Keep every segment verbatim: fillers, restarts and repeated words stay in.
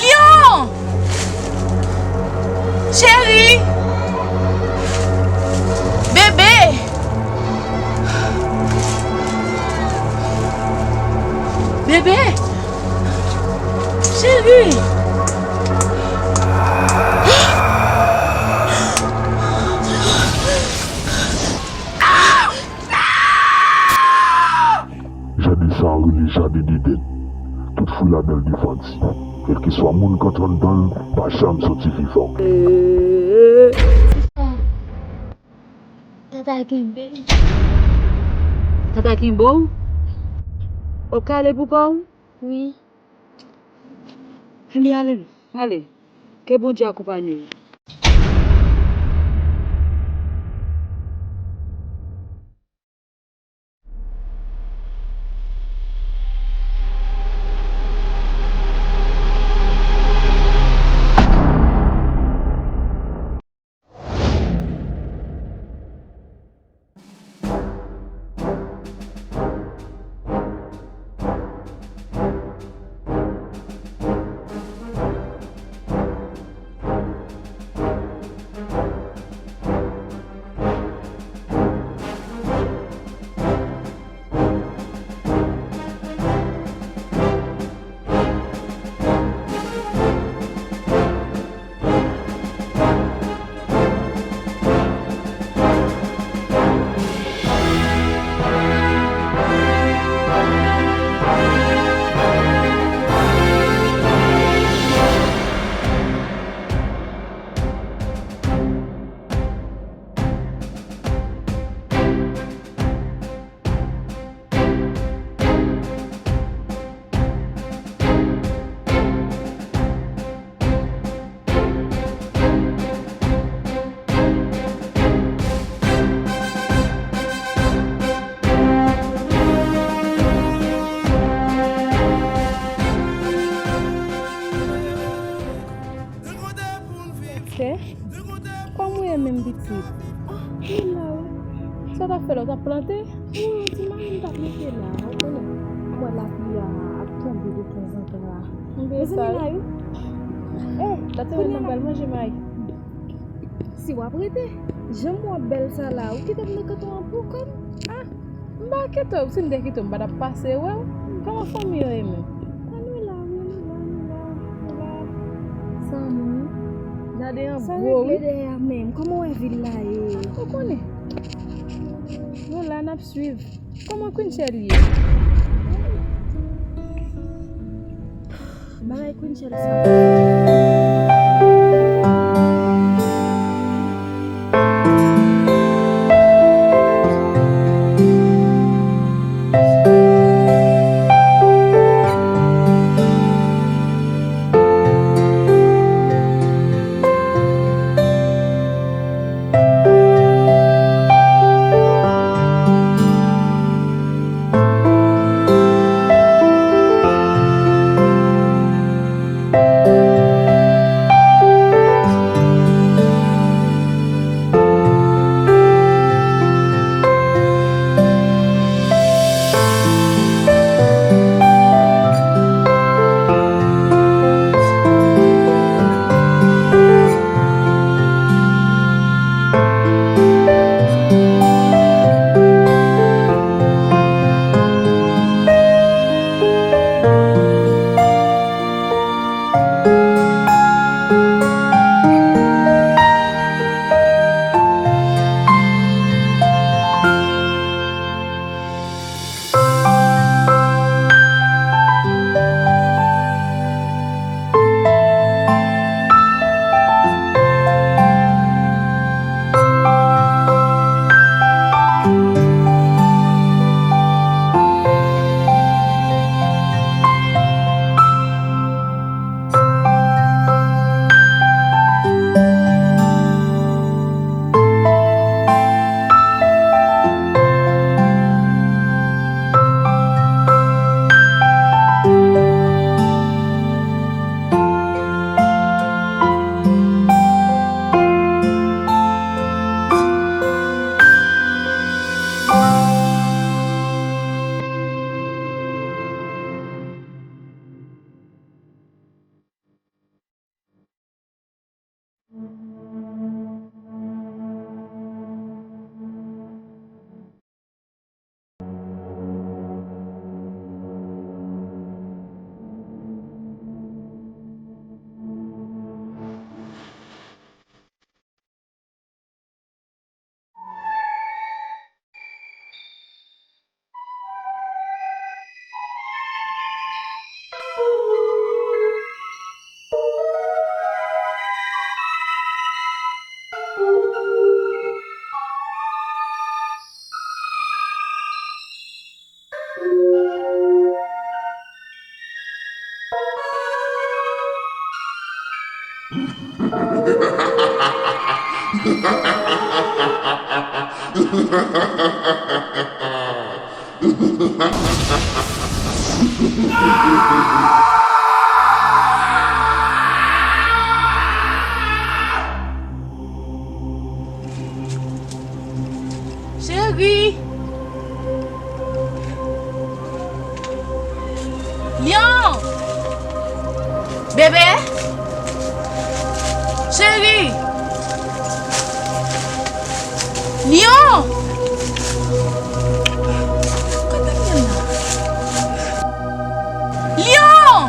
Lyon! Cheri! Bebe! Bebe! Cheri! Jaden sa a rele Jaden Edenn. Tout fwi ladan l defandi. Kèlkeswa moun k antre anndan l, pa janm soti vivan. Tata kenbe. Tata kenbe w? W ap ka ale pou kò w? Wi. Ebyen, ale, ale. Ke Bondye akonpanye w. Kè? Kòman w ye menm pitit? Ah, mwen la wi. Sa w t ap fè la, w t ap plante? Wi, ti mari m t ap mete la, ou konnen. Ou wè lapli a ap tonbe de tanzantan la. Mezanmi la wi. Eh, tante mwen nan pral manje mayi. Si w ap rete, jan m wè w ap bèl sa la, ou kite m nan kanton an pou kò m. Ah, m pa kite w, si m te kite w, m pa t ap pase wè w. Kòman fanmi yo ye menm? Ah, nou la, wi, nou la, nou la, nou la. Sa moun, gade an gwo, wi. Sa regle dèyè a menm. Kòman w wè vil la ye? Ou konnen. Nou la, n ap swiv. Kòman Queen Shell ye? Bagay Queen Shell sa. Cheri! Lion! Bebe! Cheri! Lion! Kote m ye la? Lion!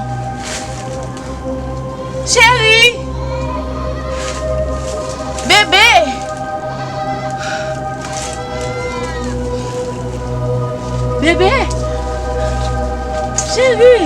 Cheri! Bebe! Bebe! Cheri!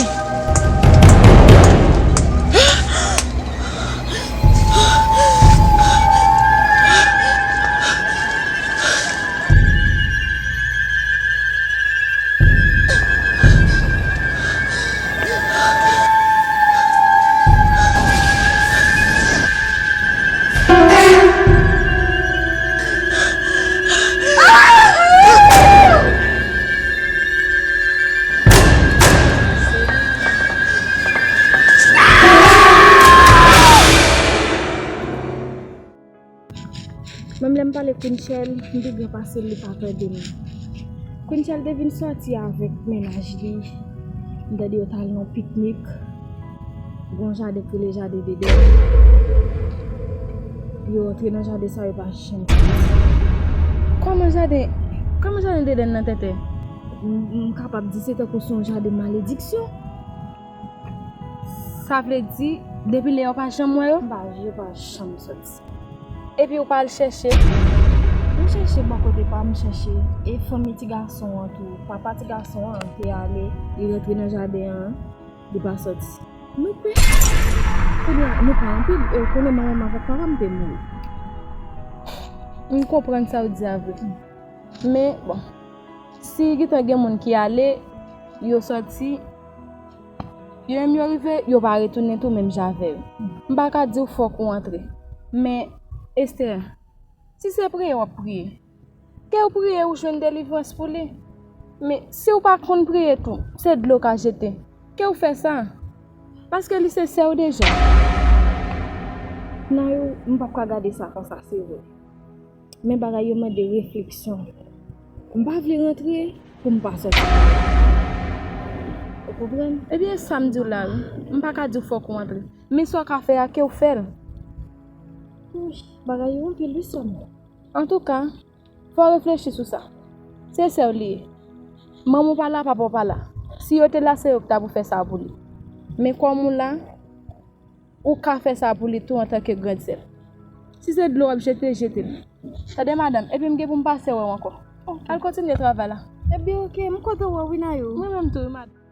Menm lè m pale Quinchelle, m pi byen pase l, li pa tande m. Quinchelle te vin sòti avèk mennaj li. M tande yo t al nan piknik. Gon jaden k rele jaden Dedèn. Yo antre nan jaden sa, yo pa janm soti. Kòman jaden, kòman jaden Dedèn nan tètè? M, m kapab di se tankou se yon jaden malediksyon. Sa vle di, depi lè yo pa janm wè yo? M pa, yo pa janm soti. Epi ou pa al chèche? M chèche bò kote pa m, m chèche. E fanmi ti gason an tou. Papa ti gason an te ale. Li rantre nan jaden an, li pa soti. Nou pè. Kounye a, nou pa anpil. E ou konnen manman m avèk papa m te mouri. M konprann sa w di a vre. Men, bon, si gentan gen moun ki ale, yo sòti, yo menm yo rive, yo pa retounen tou menm jan avè yo. M pa ka di w fòk ou antre. Men, Esther, si se priye w ap priye, ke w priye ou jwenn delivrans pou li. Men, si w pa konn priye tou, se dlo w ka jete, ke w fè sa. Paske li se sè w deja. Nan yo, m p ap ka gade sa konsa, se vre. Men bagay yo mande refleksyon. M pa vle rantre pou m pa sòti. Ou konprann? Ebyen, sa m di w la, wi. M pa ka di w fòk ou antre. Men sa w ka fè a, ke w fè l. Ouch, bagay yo anpil, wi, sè m. Antouka, fò w reflechi sou sa. Se sè w li ye. Manman w pa la, papa w pa la. Si yo te la, se yo ki ta pou fè sa pou li. Men kòm ou la, ou ka fè sa pou li tou antanke grandsè. Si se dlo w ap jete, jete l. Tande, madanm, epi m gen pou m pase wè w ankò. Al kontinye travay la. Ebyen, oke, m kontan wè w wi, Nayou. Mwen menm tou, wi, madanm.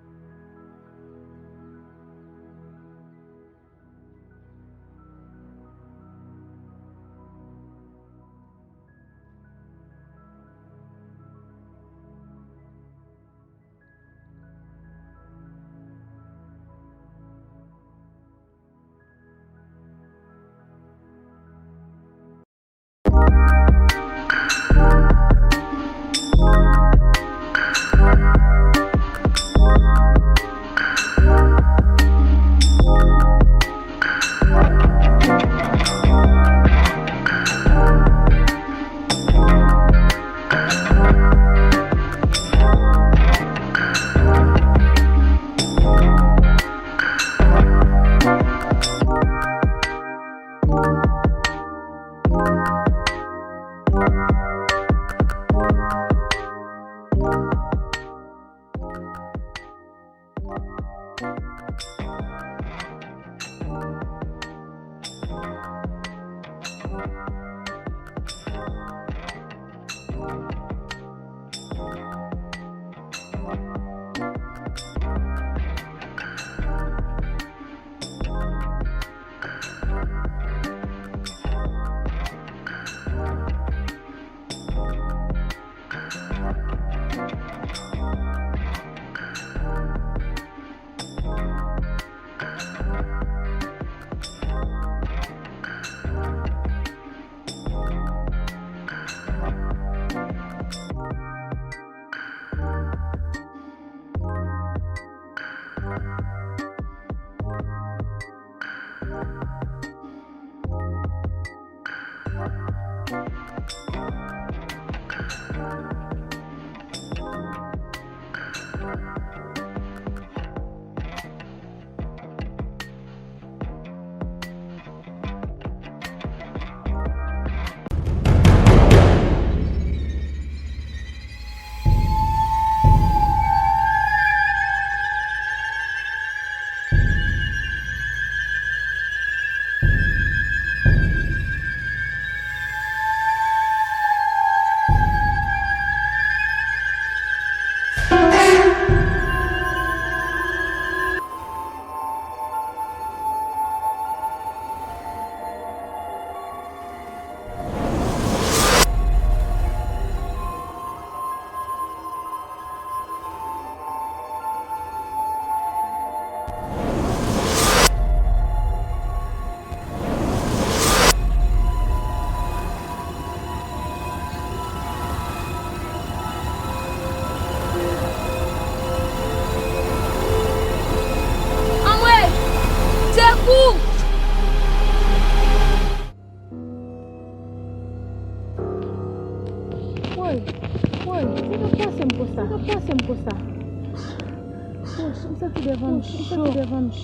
M santi devan m cho.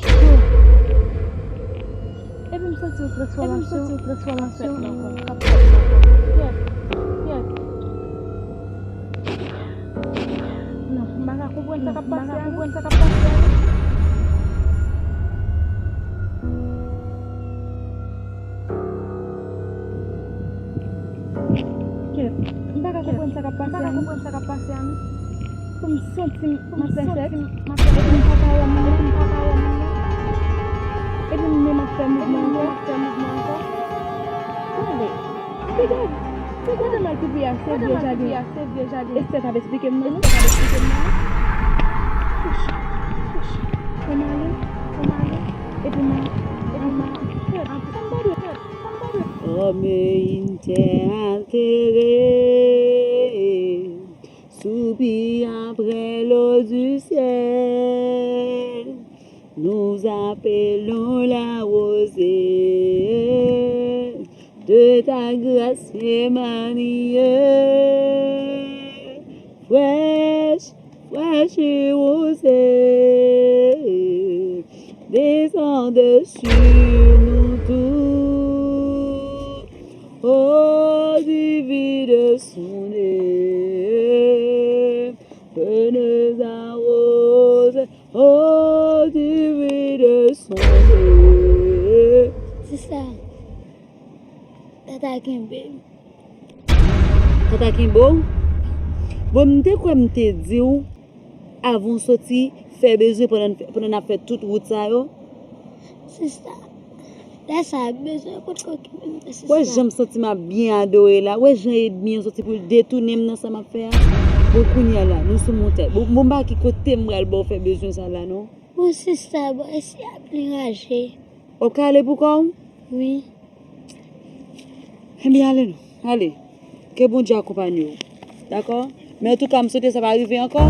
Epi m santi yon transfòmasyon. Epi m santi yon transfòmasyon k ap fèt nan kò m. Kèt, kèt. Non, m pa ka konprann sa k ap pase a, non. M pa ka konprann sa k ap pase a, non. Kèt, m pa ka konprann sa k ap pase a, non. Pou m santi m ap fè sèks, epi m pa ka wè moun nan, m pa ka wè moun nan. Epi m menm ap fè mouvman ankò. Tande, gade, gade mal pipi a, se vye jaden. Esther t ap eksplike m nan, non. Fò m ale, fò m ale. Epi m a, epi m a, sa m ta dwe fè? Sa m ta dwe fè? Comme une terre altérée, soupir après l'eau du ciel, nous appelons la rosée de ta grâce remaniée, fraîche, fraîche et rosée, descende sur nous tous, eau divine descendez, venez arroser, eau divine descendez. Se sa. Tata kenbe m. Tata kenbe w? Bon, m te kwè m te di w, avan w soti, fè bezwen pandan, pandan n ap fè tout wout sa yo. Sista, lè sa a bezwen potko kenbe m, sista. Wè jan m santi m ap byen adore la, wè jan ènmi an soti pou l detounen m nan sa m ap fè a. Bon, kounye a la, nou sou montay. Bon, bon, m pa ki kote m pral ba w fè bezwen sa la, non. Bon, sista, bon, èske ap anraje? W ap ka ale pou kò w? Wi. Ebyen, ale non. Ale. Ke Bondye akonpanye w. Dakò? Men antouka, m swete sa pa rive ankò.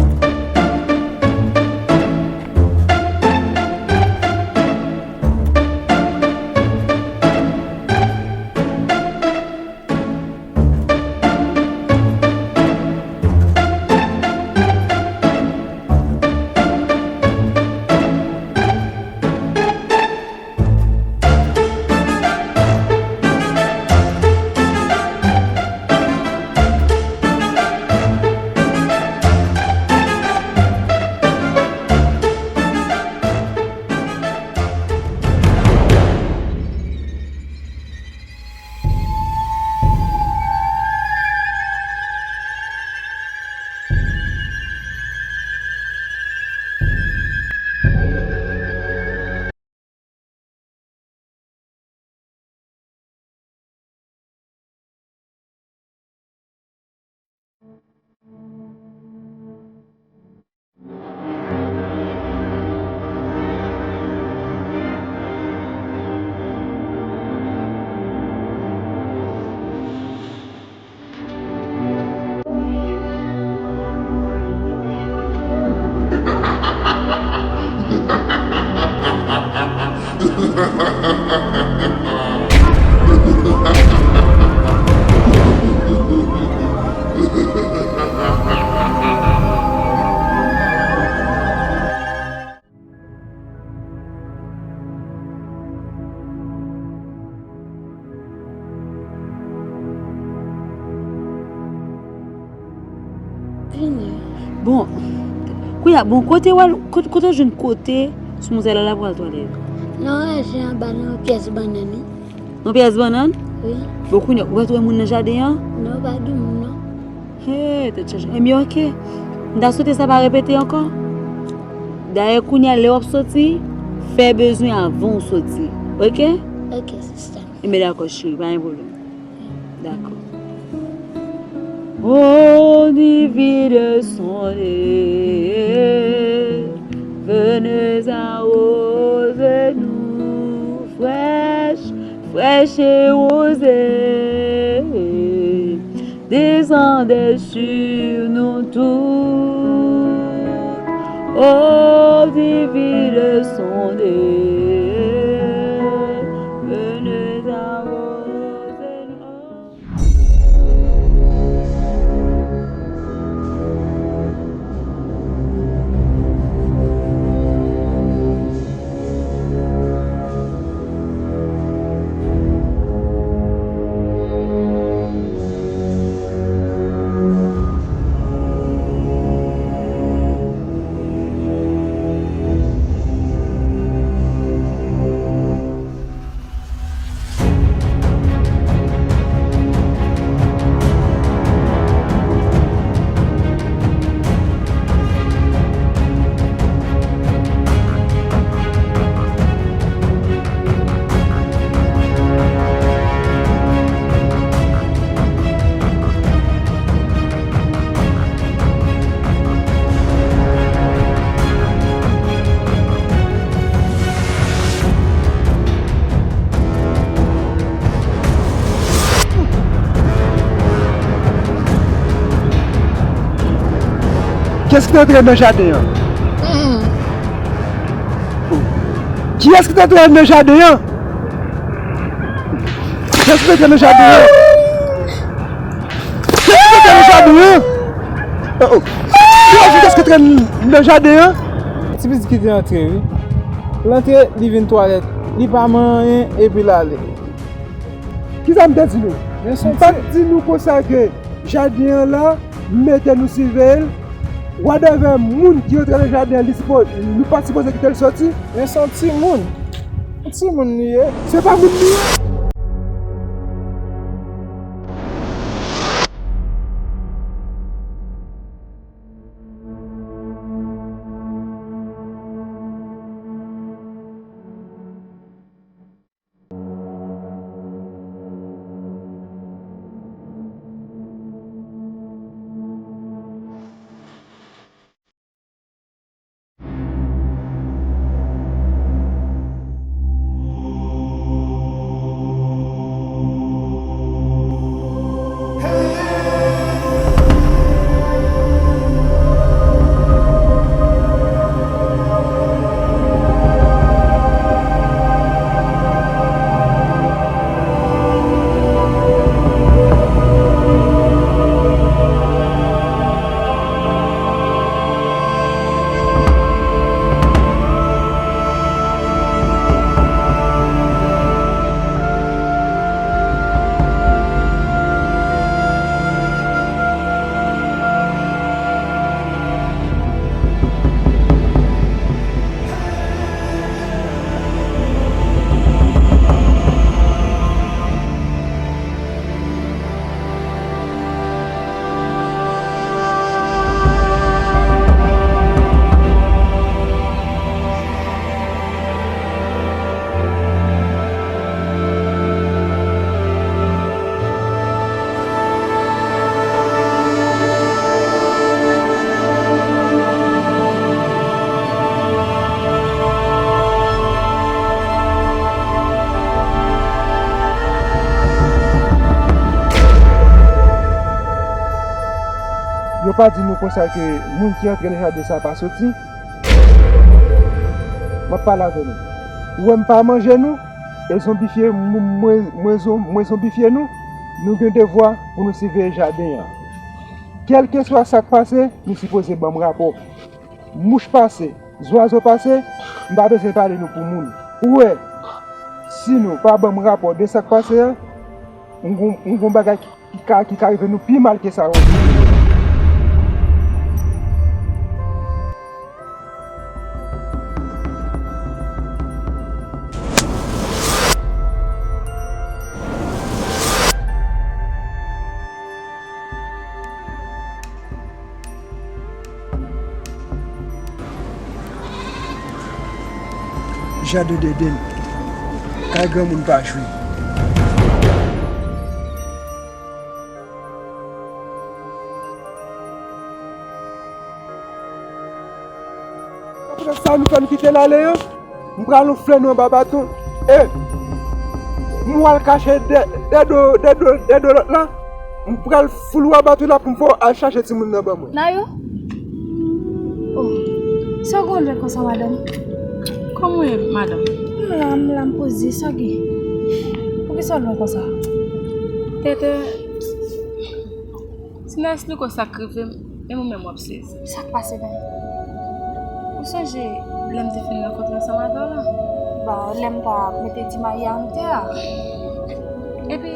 Bon, kounye a, bon, kote w al, kote, kote w jwenn kote sou montay la, la pou al twalèt? Nan raje anba nan yon pyès bannann, wi. Nan pyès bannann? Wi. Bon, kounye a, ou pa t wè moun nan jaden an? Non, pa gen moun, non. Hey, tèt chaje. Ebyen, oke. M ta swete sa pa repete ankò. Dayè, kounye a, lè w ap soti, fè bezwen avan w soti. Oke? Oke, sista. Ebyen, dakò, cheri, pa gen pwoblèm. Dakò. Eau divine descendez, venez arroser nous, fraîche, fraîche et rosée, descendez sur nous tous, eau divine descendez, venez arroser nous. Kiyès ki te antre nan jaden an? Kiyès ki te antre nan jaden an? Kiyès ki te antre nan jaden an? Kiyès ki te antre nan jaden an? Oh, oh. Kiyès ki te antre nan jaden an? Ti pitit ki te antre, wi. L antre, li vin twalèt, li pa manyen, epi l ale. Kisa m te di nou? M pa t di nou konsa ke jaden an la, m mete nou siveye l. Whatever moun ki antre nan jaden an, li sipo-, nou pa t sipoze kite l soti. Men se yon timoun. Yon timoun li ye. Se pa moun li ye. Yo pa di nou konsa ke moun ki antre nan jaden sa a pa soti? M ap pale avè nou. Ou wè m pa manje nou? E zonbifye, m-, mwen, mwen zon-, mwen zonbifye nou? Nou gen devwa pou nou siveye jaden an. Kèlkeswa sa k pase, nou sipoze ban m rapò. Mouch pase, zwazo pase, m pa bezwen pale nou pou moun. Ou wè, si nou pa ban m rapò de sa k pase a, m gon, m gon bagay ki, ki ka, ki ka rive nou pi mal ke sa yo. Jaden Deden, kay granmoun pa jwe. Apre sa, nou fè n kite l ale an. M pral yon flè nou anba baton. E m pral kache dè, dè do, dè do, dè do lòt la. M pral foule w anba tou la pou m fè w al chache timoun nan ban mwen. Nayou? Oh, sa w gen lè konsa, madanm? Kòman w ye, madanm? M la, m la, m poze, sa gen? Poukisa w lwen konsa? Tete, si Nice li konsa k rive m, e ou menm w ap sezi. Sa k pase menm? Ou sonje lè m te fin rankontre ansanm avè w la? Bon, lè m ta mete ti mayi a anndan tè a. Epi,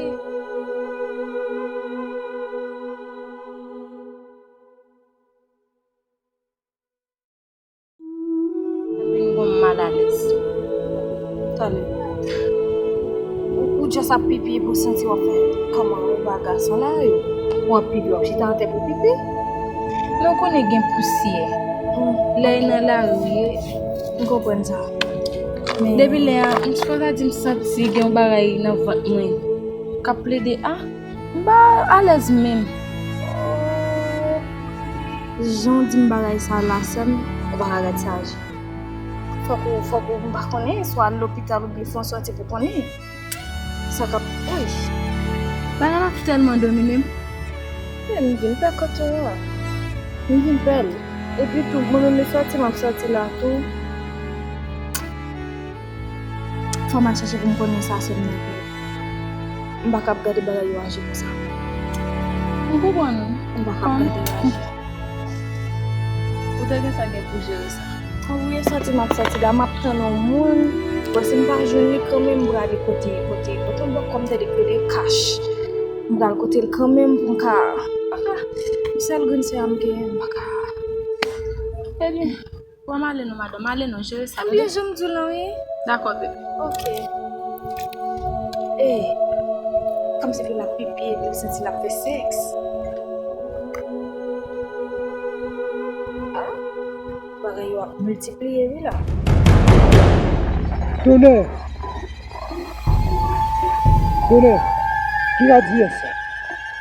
Epi m gon malalèz. Tande. Ou, ou just ap pipi epi w santi w ap fè kòman ou pa gason la yo. W ap pipi, w ap chita atè pou pipi. Men w konnen gen pousyè. Hmm. Lè e nan lari w ye, m konprann sa. Men depi lè a, m sipoze di m santi gen yon bagay nan vant mwen k ap plede a. M pa alèz menm. Oh. Jan w di m bagay sa la, sè m, ou pa ka gad sa aji. Fòk ou, fòk ou, m pa konnen, swa al lopital oubyen fè yon sòti pou konnen sa k ap, woy. Bagay la tèlman domine m. Men m vin pè kote w a. M vin pè l. Epi tou, mwen menm, e sòti m ap sòti la tou. Fò m al chèche pou m konnen sa sè m nan fè. M pa kab gade bagay yo aji konsa. M konprann ou. M pa kab gade yo aji. Ou te gentan gen pou jere sa. Wi, e sòti m ap sòti la, m ap tann yon moun. Bon, si m pa jwenn li kanmenm, m prale kote, kote, kote yon bòkò m tande k rele Kach. M pral kote l kanmenm pou m ka, m pa ka. Sèl grenn sè a m genyen, m pa ka. Ebyen, bon, m ale non, madanm, m ale non, jere sa. Ebyen, jan m di w lan, wi. Dakò, bebe. Ok. E, kòmsi fi la pipi epi l santi l ap fè sèks. Ah, bagay yo ap miltipliye, wi, la. Tonnè! Tonnè! Ki radiyès sa?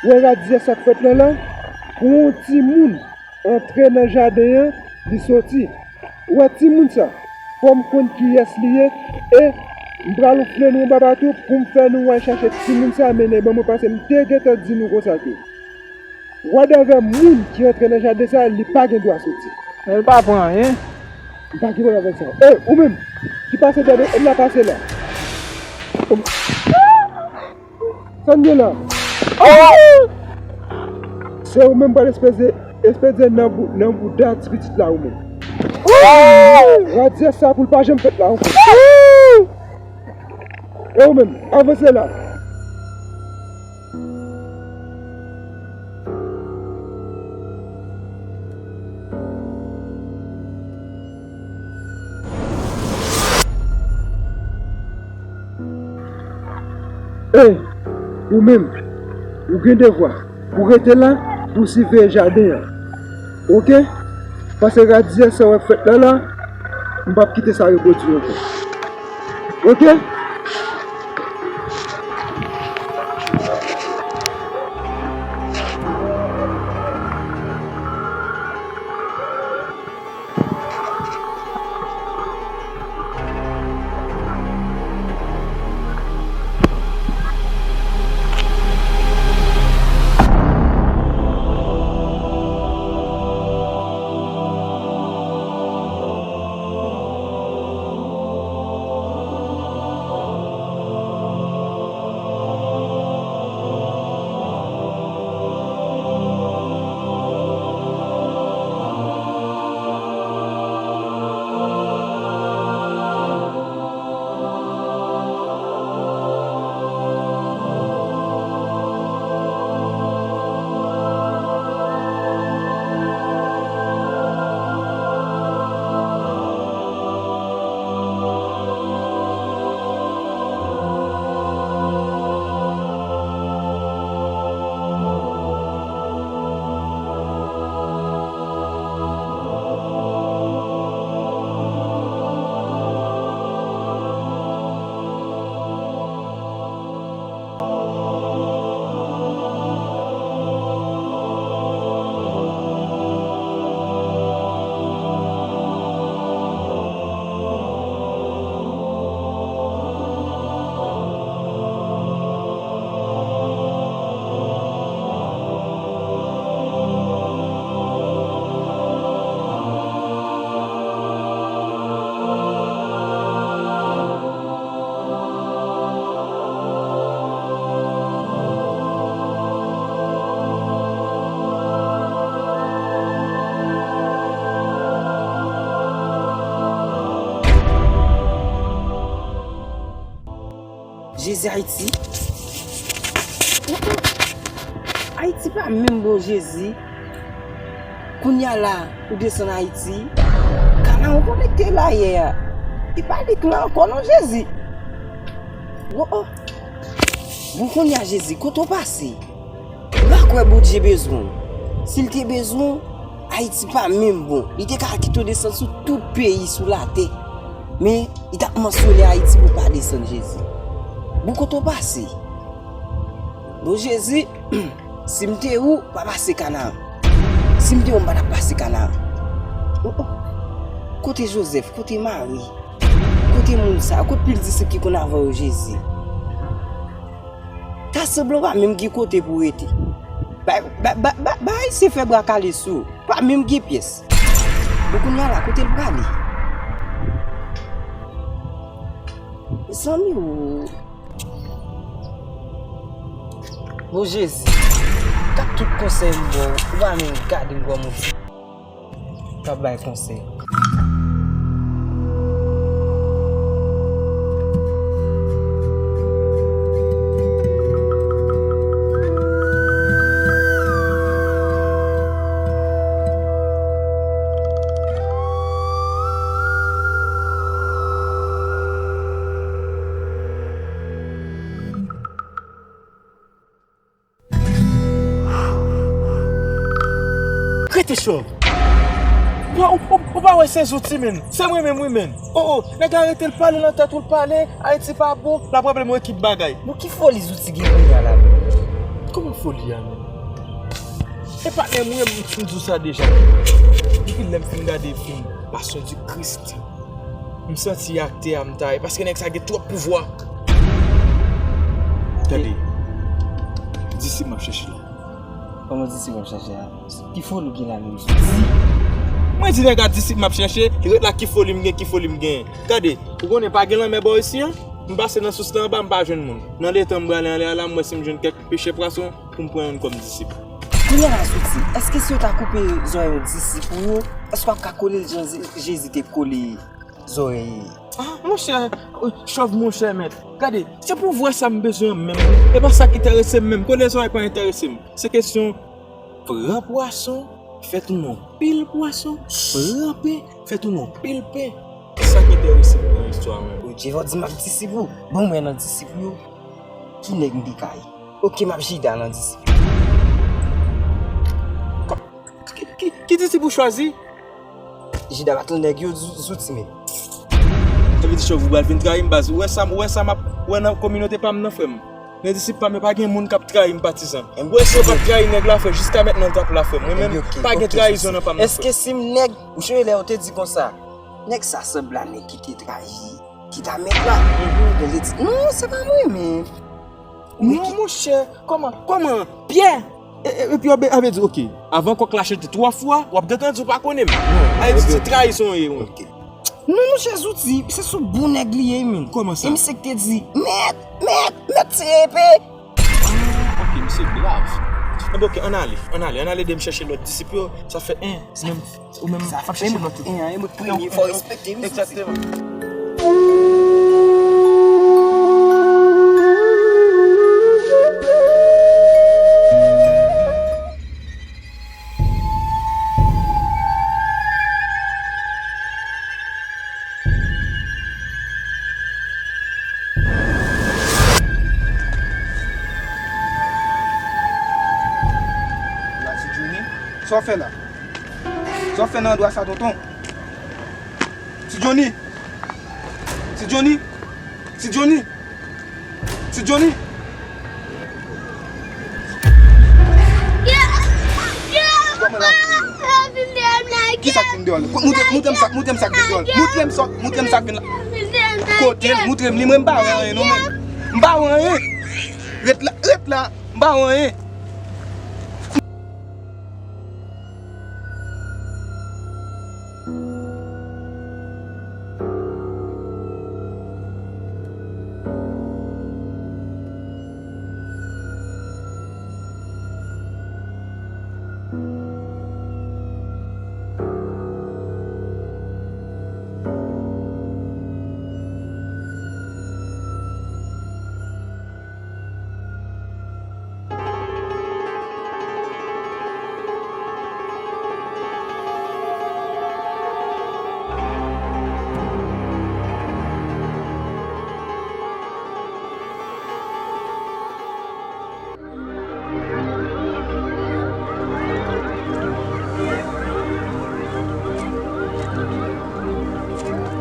Ou wè radiyès sa k fèt lan la? Pou yon timoun antre nan jaden an, li soti. Ou wè timoun sa? Fò m konn kiyès li ye, e m pral oufle nou yon baba tou pou m fè nou al chache timoun sa mennen ban mwen, paske m te gentan di nou konsa ke wadèvè moun ki antre nan jaden sa, li pa gen dwa soti. Men l pa pran anyen. M pa gen pwoblèm avèk sa. E, ou menm, ki pase dèyè m la, pase la. Sa n gen la? Se ou menm pral espeze, espeze nan bou-, nan bouda ti pitit la ou menm. Radiyès sa pou l pa janm fèt la ankò. E ou menm, avanse la. Ey, ou menm, ou gen devwa pou rete la, pou siveye jaden an. Oke? Paske radiyès sa w ap fèt la la, m p ap kite sa repwodui ankò. Oke? Jezi, Ayiti. Ayiti pa menm bon, Jezi. Kounye a la, ou desann Ayiti. Kanaran konekte la yè a. E pa li k la ankò non, Jezi. Wo, o. Bon, kounye a, Jezi, kote w pase? M pa kwè Bondye bezwen w. Si l te bezwen w, Ayiti pa menm bon. Li te ka kite w desann sou tout peyi sou latè. Men, li t ap mansyone Ayiti pou w pa desann, Jezi. Bon, kote w pase? Bon, Jezi, si m te ou, pa pase Kanaran. Si m te ou, m pa t ap pase Kanaran. O, o. Kote Jozèf? Kote Mari? Kote moun sa yo? Kote pil disip ki konn avan yo, Jezi? Ta sanble w pa menm gen kote pou w rete. Bay, bay, bay, bay, bay Ayisyen fè bra kale sou ou. Pa menm gen pyès. Bon, kounye a la, kote l prale? Zanmi w. Bon Jezi, gad tout konsèy m ba w, ou pa menm gade m kòman w t ap bay konsèy. Rete chòv. Ou, ou, ou, ou pa wè se Zouti, menn. Se mwen menm, wi, menn. O, o, nèg la rete l pale nan tèt ou, l pale, Ayiti pa bon, l ap raple m yon ekip bagay. Bon, ki foli Zouti gen kounye a la, menn? Kòman foli a, menn? E patnè m, wi, m fin di w sa deja. Depi lè m fin gade fim Passion du Christ, m santi aktè a m ta ye, paske nèg sa gen twòp pouvwa. Tande, disip m ap chèche la. Kòman disip w ap chache a? Ki foli w gen la menm? Di. Mwen di nèg la disip m ap chache, li ret la ki foli m gen, ki foli m gen. Gade, ou konnen pa gen lanmè bò isi an? M pase nan sous la anba, m pa jwenn moun. Nan letan m prale anlè a la, m wè si m jwenn kèk pechè pwason pou m pran youn kòm disip. Kounye a la Zouti, èske si yo ta koupe zòrèy yon disip ou yo, èske w ap ka kole l jan Ze-, Jezi te kole zòrèy. Ah, monchè, chòv monchè mèt. Gade, se pou vwa sa m bezwen an menm. E pa sa k enterese m menm. Kole zòrèy pa enterese m. Se kesyon pran pwason, fè tounen yon pil pwason, pran pen, fè tounen yon pil pen. Se sa k enterese m nan istwa a menm. Bondye, fò di m ap disip ou. Bon, mwen nan disip ou yo. Ki nèg m te ka ye? Oke, m ap Jida nan disip. Ki, ki, ki disip ou chwazi? Jida pa t nan nèg yo, Zouti menm. Sa vle di chòv ou pral vin trayi m, baz. Ou wè sa, ou wè sa m ap wè nan kominote pa m nan, frè m. Nan disip pa m yo pa gen moun k ap trayi m, patizan. Ou wè si yo pa t trayi nèg la, frè, jiska mentnan l t ap la, frè m. Mwen menm, pa gen trayizon nan pa m nan, frè m. Èske si m nèg, ou sonje lè yo te di konsa, nèg sa sanble a nèg ki te trayi, ki ta mèt la? Yo te di, non, se pa mwen, men. Non, monchè, kòman, kòman, Pyè? E, e, epi yo be-, a vle di, oke, avan kòk la chante twa fwa, w ap gentan di w pa konnen m. A vle di se trayizon ye, wi. Oke. Non, monchè, Zouti, se sou bon nèg li ye, men. Kòman sa? E misye ki te di, mèt, mèt, mèt tire epe. Ah, oke, misye grav. Enben, oke, ann ale, ann ale, ann ale ede m chèche lòt disip yo. Sa fè en, menm. Ou menm, w ap chèche lòt tou. Sa fè en, en, mwen premye, fò respekte m. Egzakteman. La, Ti Johnny, sa w fè la? Sa w fè nan andwa sa, tonton? Ti Johnny! Ti Johnny! Ti Johnny! Ti Johnny! Kisa k vin deyò la? Moutre, moutre m sa, moutre m sa k vin deyò la. Moutre m sa, moutre m sa k vin la. Kote l? Moutre m li, mwen m pa wè anyen non, mwen. M pa wè anyen. Ret la, ret la, m pa wè anyen.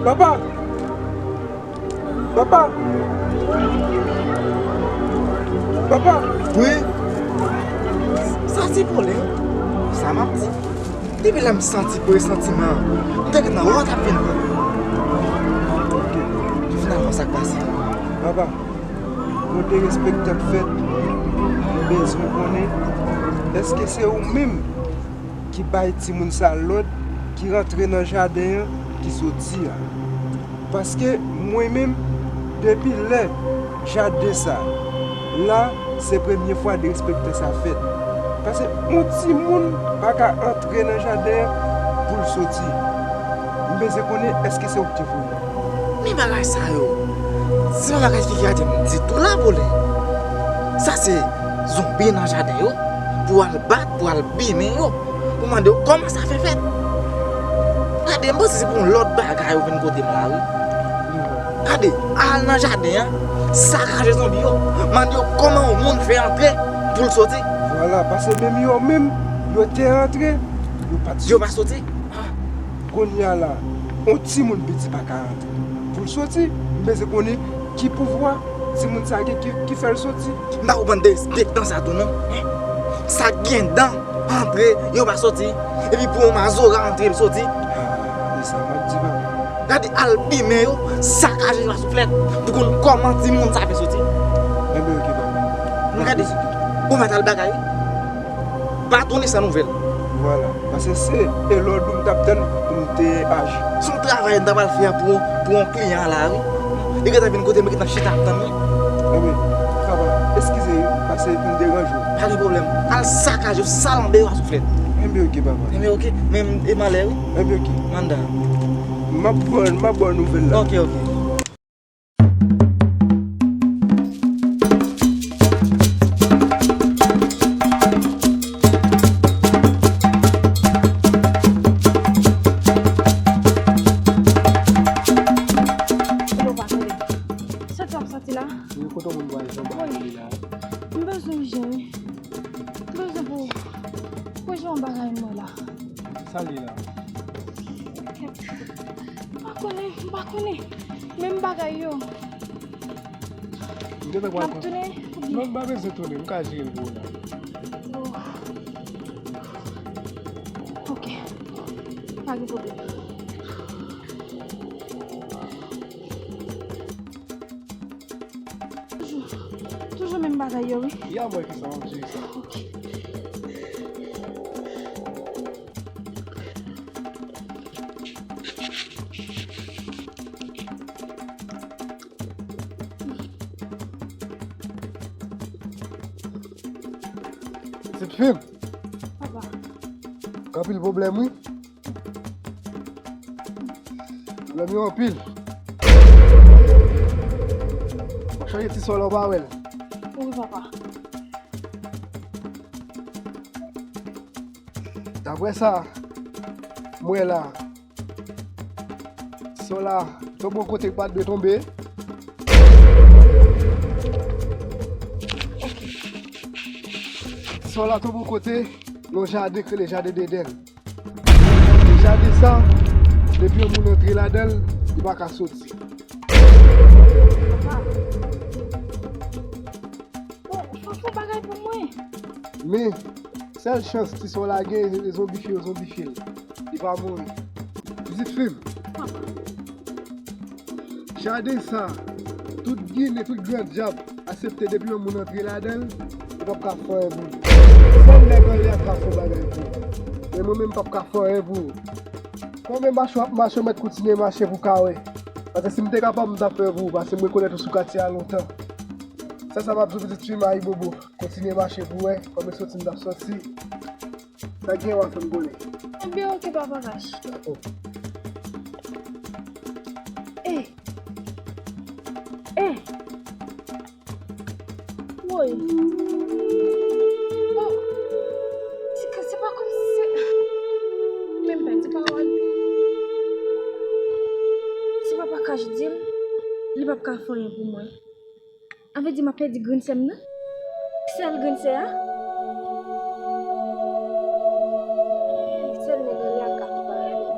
Papa! Papa! Papa! Wi? Sa se pwoblèm. Sa m ap di. Depi lè m santi presantiman an, m te gentan wè w t ap vin pran. Finalman, sa k pase? Papa, mwen te respekte k fèt, m bezwen konnen, èske se ou menm ki bay timoun sa lòd, ki rantre nan jaden an ki soti a. Paske mwen menm, depi lè jaden sa la, se premye fwa derespektan sa fèt. Paske yon timoun pa ka antre nan jaden an pou l soti. M bezwen konnen èske se ou ki te voye. Men bagay sa yo, se pa bagay ki gade m ditou la, Pole. Sa se zonbi nan jaden yo, pou al bat, pou al bimen yo, pou mande yo kòman sa fè fèt. Gade, m panse se pou yon lòt bagay yo vin kote m la, wi. Gade, al nan jaden an, sakaje zonbi yo, mande yo kòman yon moun fè antre pou l soti. Vwala, paske menm yo menm, yo te antre, yo pa t soti. Yo pa soti? Kounye a la, yon timoun piti pa ka antre pou l soti, m bezwen konnen ki pouvwa timoun sa gen ki, ki fè l soti. M pa konprann derespektan sa tou non. Sa gen dan antre, yo pa soti. Epi pou yon mazora antre, l soti. Ah, e sa m ap di, papa. Gade, al bimen yo, sakaje yo a souflèt, pou konn kòman timoun sa fè soti. Enben, oke, papa. M ap gade, vizite. Ou mèt al bagay, wi. Patwon li san nouvèl. Vwala. Paske se e lòd ou m t ap tann pou m te aji. Se yon travay m ta pral fè a pou, pou yon kliyan la, wi. Li gentan vin kote m, li gentan chita ap tann mwen. Enben, papa, eskize wi, paske m deranje w. Pa gen pwoblèm. Al sakaje, salanbe yo a souflèt. Enben, oke, papa. Enben, oke. Men m, e m ale, wi. Enben, oke. M anndan. M ap ba w, m ap ba w nouvèl la. Oke, oke. Sa w ap santi la? Wi, kote moun pral jan bagay li la? M bezwen jen, wi. M bezwen pou, pou jan bagay mwen la. Sa li la? M pa konnen, m pa konnen. Menm bagay yo. M gentan pral. M ap tounen, oubyen? Non, m pa bezwen tounen, m ka jere l pou ou la. Oh. Ok. Pa gen pwoblèm. Toujou, toujou menm bagay yo, wi. Ya, mwen ki sa, mwen ki sa. Ok. Pitit fi m. Papa. Gen anpil pwoblèm, wi. Pwoblèm yo anpil. W ap chanje ti sò la, w pa wè l. Wi, papa. Daprè sa m wè la, ti sò la tonbe yon kote k pa t dwe tonbe. Ti sò la tonbe yon kote, nan yon jaden k rele jaden Dedenn. Jaden sa, depi yon moun antre ladan l, li pa ka soti. Papa. Bon, fò w fè bagay pou mwen. Men, sèl chans ti sò la gen, se zonbifye yo zonbifye l. Li pa mouri. Pitit fi m. Papa. Jaden sa, tout ginen, tout gran dyab aksepte depi yon moun antre ladan l, li p ap ka fè anyen pou li. Sèl nèg anlè a k ka fè yon bagay pou ou. Men mwen menm m p ap ka fè anyen pou ou. Konbyen mache w ap mache, w mèt kontinye mache pou w ka wè. Paske si m te kapab, m t ap fè pou ou, paske m rekonèt ou sou katye a lontan. Sèl sa m ap di w, pitit fi m, ayibobo. Kontinye mache pou w wè, kòm e soti m t ap soti. Sa gen w ap fè m konnen. Ebyen, oke, papa Vache. Dakò. E! E! Woy! Oh! Se ka, se pa kòmsi se. Men m pèdi pawòl. Si papa Cash di m, li p ap ka fè anyen pou mwen. Anvle di m ap pèdi grenn sè m nan? Sèl grenn sè a? Sèl nèg anlè a k ka fè bagay la.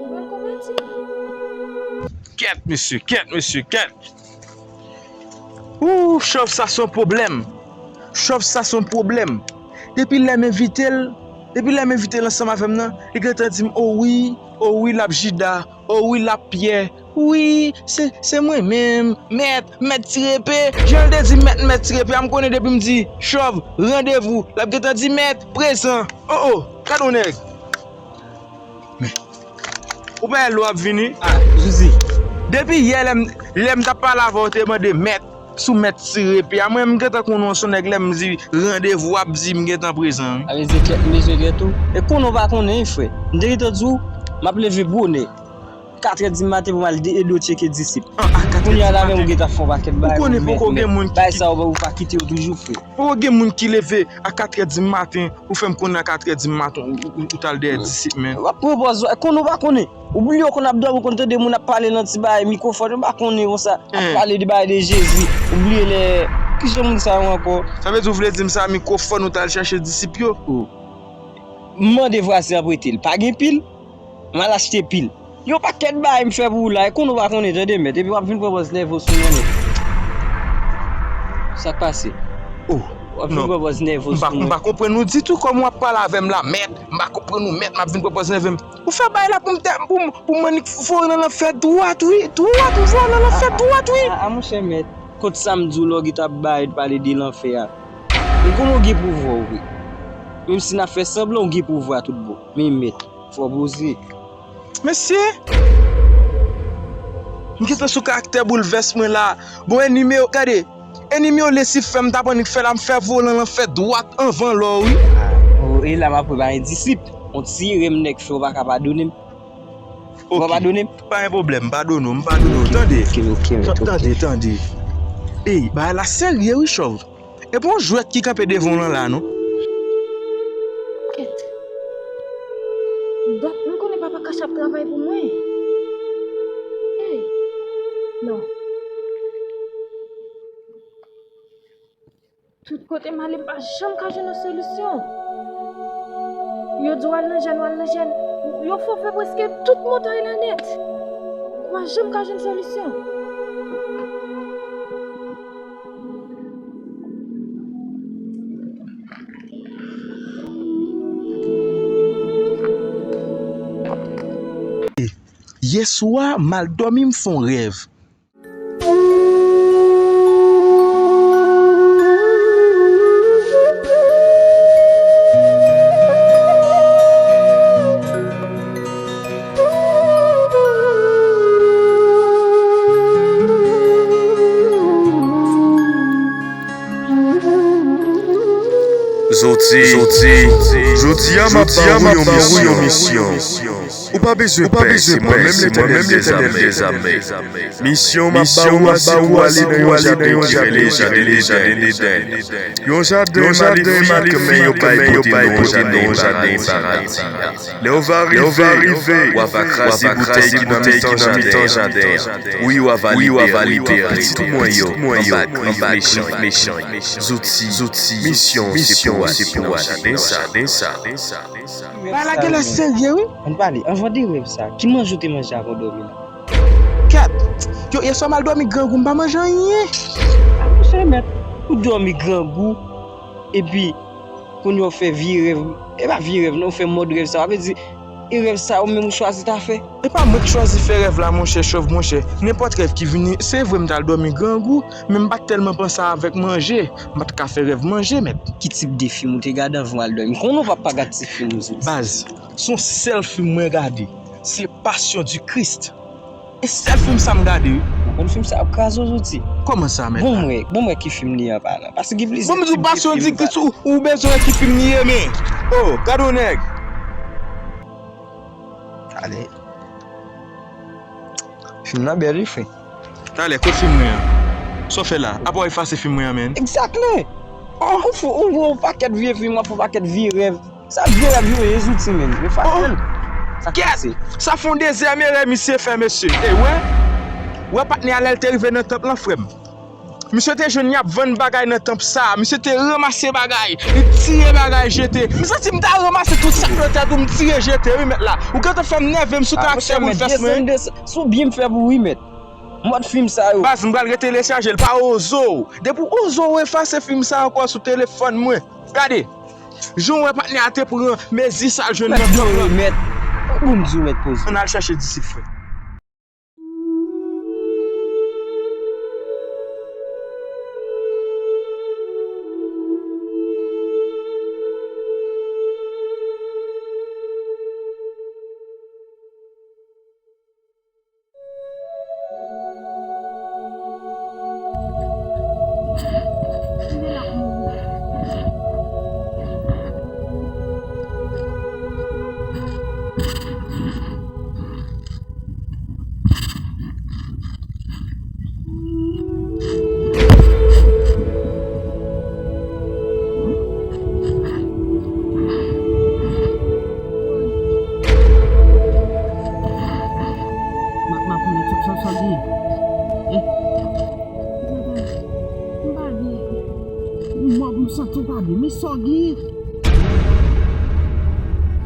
Mwen konvèti. Kèt, mesye, kèt, mesye, kèt. Ooh, chòv sa se yon pwoblèm. Chòv sa se yon pwoblèm. Depi lè m envite l, depi lè m envite l ansanm avè m nan, li gentan di m, o wi, o wi, l ap jida. O wi, l ap pyè. Wi, se, se mwen menm, mèt, mèt Tirepe. Jan l te di mèt, mèt Tirepe a, m konnen depi m di chòv, randevou, l ap gentan di mèt, prezan. O, o, gade yon nèg. Ou pa wè lè w ap vini? Ah, Zuzi. Depi yè lè m, lè m t ap pale avè w, w te mande mèt, sou mèt tire pye a. Mwen, m gentan konnen w se yon nèg, lè m di randevou, w ap di m gentan prezan, wi. Sa vle di kèt m bezwen kèt ou? E konnen w pa konnen, wi, frè. M te gentan di w, m ap leve bonè. Katrè di maten pou m al de-, ede w tcheke disip. An, a katrè di maten. Kounye a la menm ou gentan fè yon pakèt bagay. Ou konnen poko gen moun ki, bagay sa yo, ou pa kite yo toujou, frè. Poko gen moun ki leve a katrè di maten, ou fè m konnen a katrè di maten, ou, ou, ou t al dèyè disip, men. W ap pran pòz, konnen ou pa konnen. Ou bliye w konn ap dòmi, ou konn tande moun ap pale nan ti bagay mikwofòn, ou pa konnen konsa, ap pale de bagay de Jezi. Ou bliye lè, kijan moun sa yo ankò? Sa vle di ou vle di m sa mikwofòn ou t al chache disip yo? M mande vwazen an prete l, pa gen pil. M al achte pil. Yon pakèt bagay m fè pou ou la, e konnen ou pa konnen, tande, mèt. Epi w ap vin pran pòz nève w sou mwen, mèt. Sa k pase? Oh, w ap vin pran pòz nève w sou mwen. M pa konprann ou ditou, kòman w ap pale avè m la, mèt. M pa konprann ou, mèt, m ap vin pran pòz nève m. Ou fè bagay la pou m tè, pou m, pou m annik voye w nan lanfè dwat, wi. Dwat, m voye w nan lanfè dwat, wi. A, a, a, monchè, mèt. Kot sa m di w la, w gentan ap bay, pale de lanfè a. M konnen w gen pouvwa w, wi. Menm si n ap fè sanblan, w gen pouvwa tout bon. Men mèt. Fò poze. Mesye! M gentan sou karaktè boulvès mwen la. Bon, enmi yo, gade. Enmi yo Lisifè, m t ap annik fè la, m fè volan lan fè dwat anvan lò, wi. Ah, oh, e la m ap prepare disip. On ti erè m nèk fè, ou pa ka padone m. Ou pa padone m? Pa gen pwoblèm, m padone w, m padone w. Tande. Ok, ok, ok, ok. Tande, tande. Ey, bagay la serye, wi, chòv. E pa yon jwèt ki kanpe devan w lan la, non. Kèt. Dat m konnen papa Kach ap travay pou mwen. Ey. Non. Tout kote m ale, m pa janm ka jwenn yon solisyon. Yo di w al nan jèn, w al nan jèn. Yo fè w fè prèske tout montay la nèt. Ou pa janm ka jwenn solisyon. Yè swa, m al dòmi, m fè yon rèv. Zoti, zoti, jodi a m ap ba ou yon misyon. Ou pa bezwen pè, se mwen menm Letènèl dèzame. Misyon m ap ba ou a se pou w ale nan yon jaden ki rele jaden Edenn. Yon jaden malefik, men yo bay pote non jaden paradi. Lè w va rive, w ava kraze boutèy ki nan mitan jaden an. Wi, w ava libere pitit mwen yo anba grif mechan yo. Zouti, misyon se pou w ale nan jaden sa. Bagay la genlè serye, wi. Ann pale, anvan de rèv sa, ki manje w te manje avan w dòmi la? Kèt! Yo, yèswa m al dòmi grangou, m pa manje anyen. A, monchè mèt, ou dòmi grangou, epi kounye a w fè vye rèv. E pa vye rèv, non, ou fè mòd rèv sa. Sa vle di, e rèv sa ou menm ou chwazi ta fè? E pa mwen k chwazi fè rèv la, monchè, chòv, monchè. Nenpòt rèv ki vini, se vre m t al dòmi grangou, men m pa t tèlman panse avèk manje. M pa t ka fè rèv manje, mèt. Ki tip de fim ou te gade anvan w al dòmi? Konnen w p ap pa gad ti fim ou soti. Baz, se yon sèl fim mwen gade. Se Passion du Christ. E sèl fim sa m gade, wi. Ou konn fim sa ap kraze w, Zouti. Kòman sa, mèt? Bon, m wè, bon, m wè ki fim li an palan. Paske gen plizyè tip de fim. Bon, m di w Passion du Christ, ou, ou bezwen wè ki fim li ye, men. Oh, gade yon nèg. Ale. Fim nan bèl, wi, frè. Talè, kot fim mwen an? Sa w fè la? Apa w efase fim mwen an, menn? Exactly! Ou, ou fou, ou wè yon pakèt vye fim, w ap fè yon pakèt vye rèv. Sa vye rèv yo ye, Zouti, menn. Yo fasil. Sa k pase? Sa fè yon dezyèm erè misye fè, mesye. E wè, wè patnè a lè l te rive nan tanp lan, frè m. Misye te jwenn y ap vann bagay nan tanp sa. Misye te ranmase bagay. Li tire bagay jete. M santi m ta ranmase tout sa k nan tèt ou, m tire jete, wi, mèt la. Ou gentan fè m nève, m sou karaktè boulvès mwen. Desann, desann. Si w byen m fè pou wi, mèt. Mòd fim sa yo. Baz, m pral retelechaje l pa ozo. Depi w ozo efase fim sa ankò sou telefòn mwen. Gade. Jan w wè patnè a te pran mezi sa l jwenn nan tanp lan. Mèt, mèt. Bon, m di w mèt poze. Ann al chache disip, frè. Tou pa byen, men sa w genyen?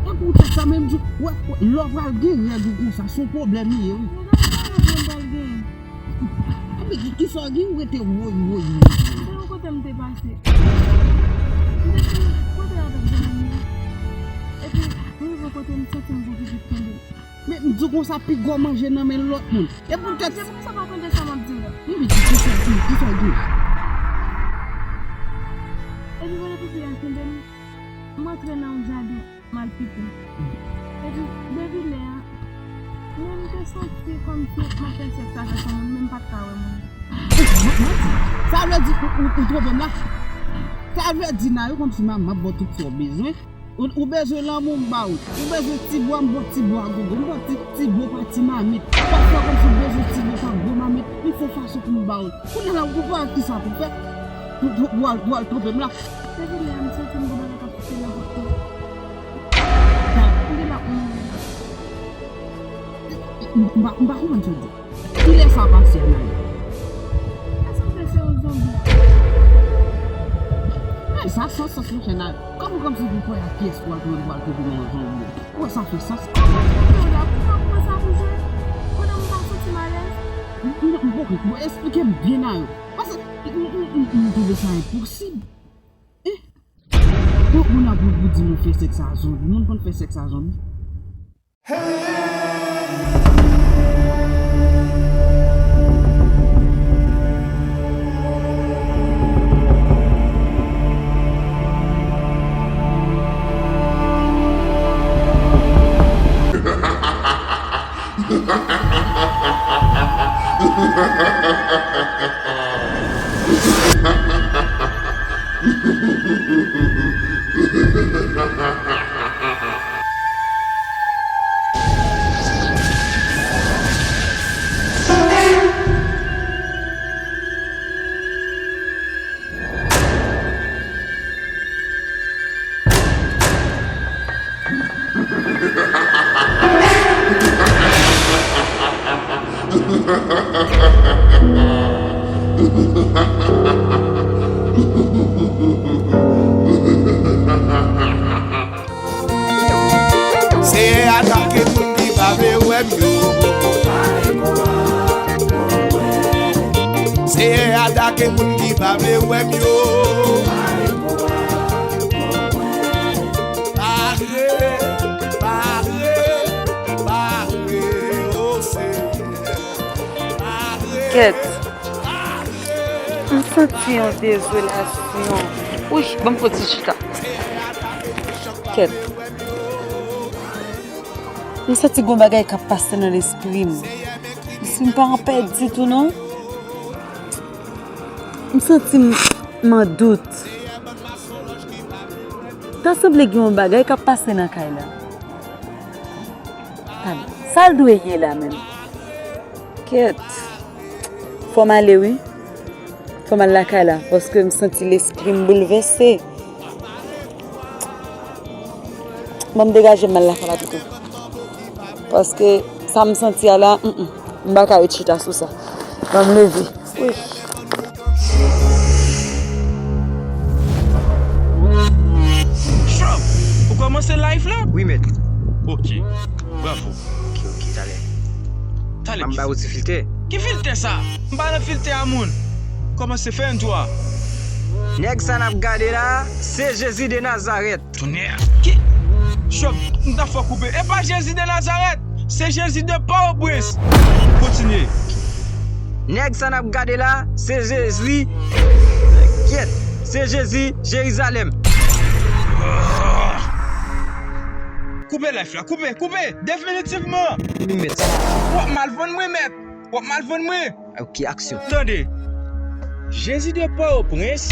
E poutèt sa menm di, wè, wè, lè w pral gen règ ou konsa, se yon pwoblèm li ye, wi. Mwen pa wè mwen pral genyen. Epi ki, ki sa w gen, ou rete woy, woy, woy, woy. Se yon kote m te pase. M te fin kote avèk zanmi m yo. Epi, m rive yon kote, m santi m gon pitit kenbe m. Men m di w konsa, piga w manje nan men lòt moun. E poutèt. Manje konsa pa tande sa m ap di w la. M di ki sa ki, ki sa w di? Epi pandan pipi a kenbe m, m antre nan yon jaden, m al pipi. Epi depi lè a, men m te santi kòmsi m ap fè sèks avèk yon moun, men m pa t ka wè moun. Ou, ou, ou, sa vle di ou, ou, ou twonpe m la? Sa vle di nan yo kòmsi m ap, m ap ba w tout sa w bezwen. Ou, ou bezwen lanmou, m ba ou. Ou bezwen ti bwa, m ba w ti bwa gogo. M ba w ti, ti bwa pa ti mamit. Pafwa kòmsi ou bezwen ti bwa pa gwo mamit. M fè fason pou m ba ou. Kounye a la, ou pa wè kisa pou fè? Pou, pou, pou al, pou al twonpe m la. Depi lè a, m santi m gon bagay k ap kite nan vant mwen. M gen la, m, m pa, m pa konprann sa w di. Kilè sa pase a, Naya? Sa sanble se yon zonbi. Ay, sa sans, sans, monchè, Naya. Kòman, kòmsi pou kwè a kiyès pou al twonpe, pou al twonpe nan yon zonbi? Wè, sa fè sans. Kòman twonpe w la? Pou kòman sa pou jwe? Pandan m pa santi m alèz? M, m, m, ok, bon, eksplike m byen, Naya. Paske m, m, m, m, m twouve sa enposib. Eh? Tout moun ap ri pou di nou fè sèks a zonbi. Moun konn fè sèks a zonbi? Seyè atake moun ki pa vle wè m yo. Seyè atake moun ki pa vle wè m yo. Pare, pare, pare, o Senyè. Pare. Kèt. M santi yon dezolasyon. Wouch, ban m fon ti chita. Kèt. M santi gon bagay k ap pase nan lespri m. Si m pa anpè ditou non. M santi m, m an dout. Ta sanble gen yon bagay k ap pase nan kay la. Talè. Sa l dwe ye la menm? Kèt. Fò m ale wi. Fò m al lakay la, paske m santi lespri m boulvèse. Ban m degaje m al lakay la pito. Paske sa m santi a la, mm, mm, m pa ka ret chita sou sa. Ban m leve. Wi. Chòp! Ou kòmanse live la? Wi, mèt. Ok. Bravo. Ok, ok, talè. Talè. Ban m ba ou ti filtè. Ki filtè sa? M pa nan filtè a moun. Kòmanse fè entwo a. Nèg sa n ap gade la, se Jezi de Nazarèt. Tonnè! Ki? Chòp, m ta fè w koupe. E pa Jezi de Nazarèt, se Jezi de Pòtoprens. Kontinye. Nèg sa n ap gade la, se Jezi. Kyèt, se Jezi Jerizalèm. Koupe live la, koupe, koupe, definitivman. Wi, mèt. W ap mal vann mwen, mèt. W ap mal vann mwen. Ok, aksyon. Tande. Jezi de Pòtoprens,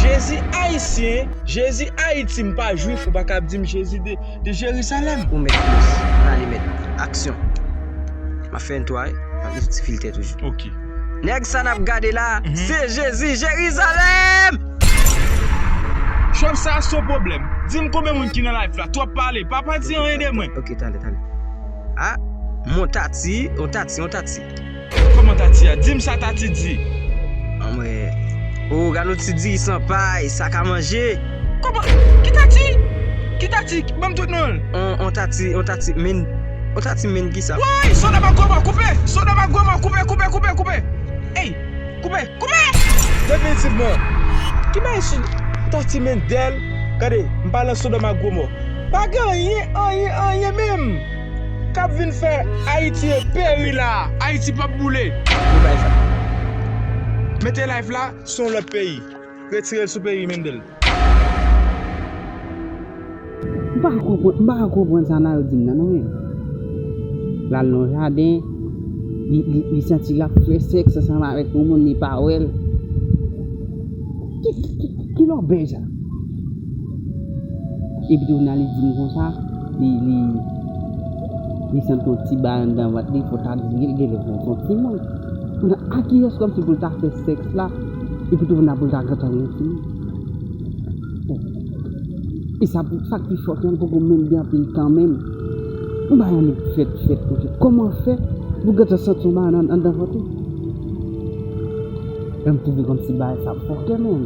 Jezi ayisyen, Jezi Ayiti, m pa jwif, ou pa ka ap di m Jezi de, de Jerizalèm. Ou mèt plis. Ann ale mèt. Aksyon. M ap fè entwo a, m ap mete ti filtè toujou. Ok. Nèg sa n ap gade la, mhm, se Jezi Jerizalèm! Chòp sa se yon pwoblèm. Di m konbyen moun ki nan live la. Twòp pale. Pa, pa di anyen de mwen. Ok, talè, talè. A, mon tati, on tati, on tati. Kòman tati a? Di m sa tati di. Anmwey. O, Galo ti diri san pay, sa ka manje. Kòman? Ki tati? Ki tati? Ban m tout non. On, on tati, on tati min. On tati min ki sa? Woy! Sodòm ak Gomò, koupe! Sodòm ak Gomò, koupe, koupe, koupe, koupe! Ey! Koupe! Koupe! Definitivman. Ki bagay sou tati Mendel? Gade, m pa nan Sodòm ak Gomò. Pa gen anyen, anyen, anyen menm k ap vin fè Ayiti e peri la. Ayiti p ap boule. Nou bay sa. Mete live la, se yon lòt peyi. Retire l sou peyi Mendel. M pa ka konprann, m pa ka konprann sa Nayou di m nan, non, men. L al nan jaden, li, li, li santi l ap fè sèks ansanm avèk yon moun, li pa wè l. Ki, ki, ki, ki lòbèy sa? Epi tou, nan li di m konsa, li, li, li santi yon ti bagay anndan vant li, fò ta di l genlè se yon timoun. Nan a kiyès kòmsi pou l ta fè sèks la, epi tou nan pou l ta gentan gen yon timoun. E sa pou, sa k pi fò, sa poko menm gen anpil tan menm. Yon bagay annik fèt, fèt konsa. Kòman fè pou gentan santi yon bagay nan, anndan vant ou? Lè m twouve kòmsi bagay sa fòkè menm.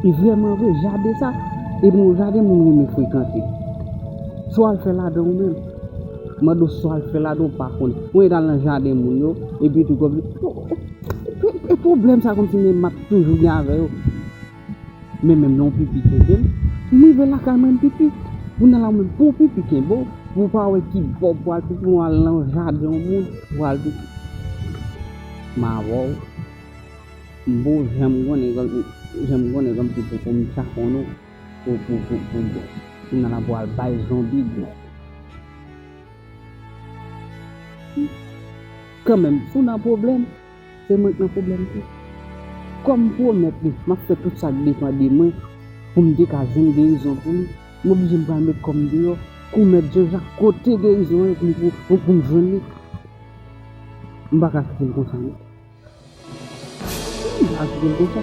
E vrèman vre, jaden sa, e bon jaden moun renmen frekante. Sa w al fè ladan ou menm? Mande w sa w al fè ladan ou pa konnen. Ou ret al nan jaden moun yo, epi tou kòmsi, e pwoblèm sa kòmsi men m ap toujou gen avè yo. Men menm lè yon pipi kenbe m, m rive lakay mwen m pipi. Kounye a la ou menm pou yon pipi kenbe w, pou w pa wè ki bò pou w al pipi, w al nan jaden yon moun, pou w al pipi. M a wè w. M bo janm konnen kòm, janm konnen kòmsi pou, pou m chakonn ou, pou, pou, pou, pou, pou, pou nan la pou al bay zonbi gou. Kanmenm, si w nan pwoblèm, se mwen k nan pwoblèm tou. Kòm m pwomèt li, m ap fè tout sa k depann de mwen pou m te ka jwenn gerizon pou li, m oblije m pral met kò m deyò, kou mèt Jan Jak kote gerizon an ye pou m, pou, pou, pou m jwenn li. M pa ka kite l konsa non. M pa kite l konsa.